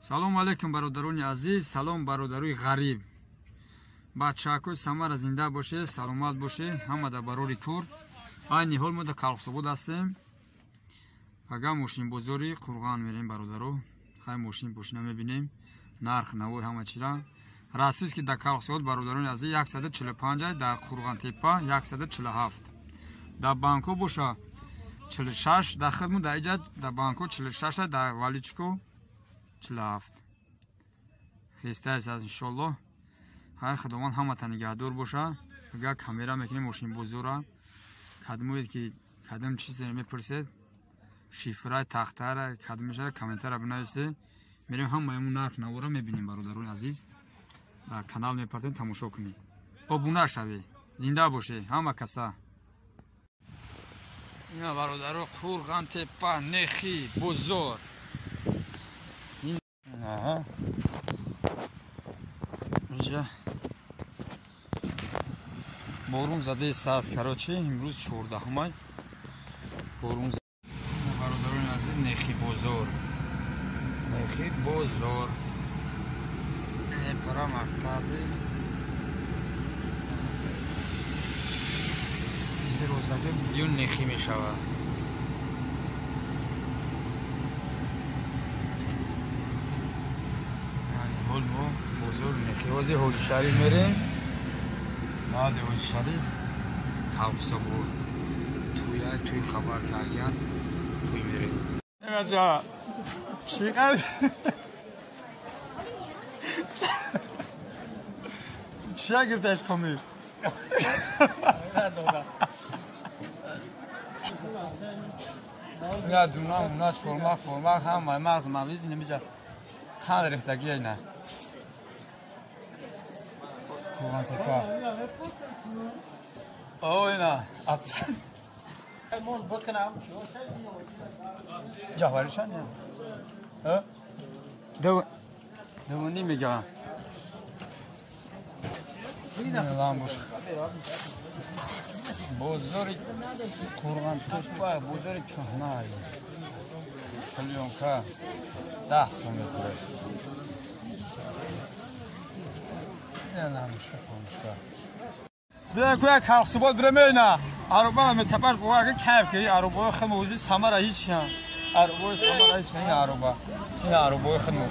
Салом алейкум, бародарони азиз, салом бародарои ғариб. Бачаҳакои Самара зинда боше, саломат боше, ҳама дар барори кор. Айни ҳол мо дар Калхусобод ҳастем. Ага мошинбозори Қурған мерем, бародаро. Хай мошин пошина мебинем, нарх навои ҳама чира. Расист ки дар Калхусобод, бародарони азиз, 145, дар Қурғантепа 147. Дар банко боша 46, дар хидмат дар иҷа дар банко 46, дар Валичко 47. Хестаест аз иншоллоҳ. Ҳай худованд ҳамата нигаҳдор боша. Агар камера мекунем мошинбозора, кадмоед ки кадом чизе мепурсед, шифраи тахтара кадмеша комментара бинависед. Мерем ҳамаи нарх навора мебинем, бародарони азиз. Дар канал мепартем, тамошо кунед. Обуна шавед, зинда бошед ҳама каса. Ина бародаро, Қурғантепа нехи бозор. Аҳа. Инҷа борун задест аст, короче, имрӯз 14 май. Борун бародарони азиз, нехи бозор. Нехи бозор. Пара мактаби. Изи рӯзаги ё нехи мешавад. Ҳол мо бозор нехи. Ҳозир Ҳоҷи Шариф мерем. Баъди Ҳоҷи Шариф Калхусобод. Туя туй хабар кардиян, туй мерем. Бача, чӣ қадр чия гирифташ комил? Я дуна, уна чормақ, формақ, ҳама мағз мавиз немиҷа. Ханд рехтагия ина. Қурғонтепа. О, ина. Ҷаҳвари чанд? Дуву ним мега. Ламбуш. Бозори Қурғонтепа, бозори кӯҳна. Плёнка 10 сом метра. Ламбушка, помушка. Бия куя Калхусобод биремена. Аруба метапаш бовар ки кайф ки арубои худмо узи Самара ҳеч ша. Арубои Самара ҳеч ин аруба. Ин арубои худмо.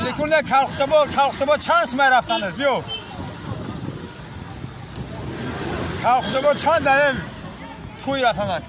Лекун Калхусобод, Калхусобод чанд сумай рафтанаш биё. Калхусобод чанд даем туй рафтанаш.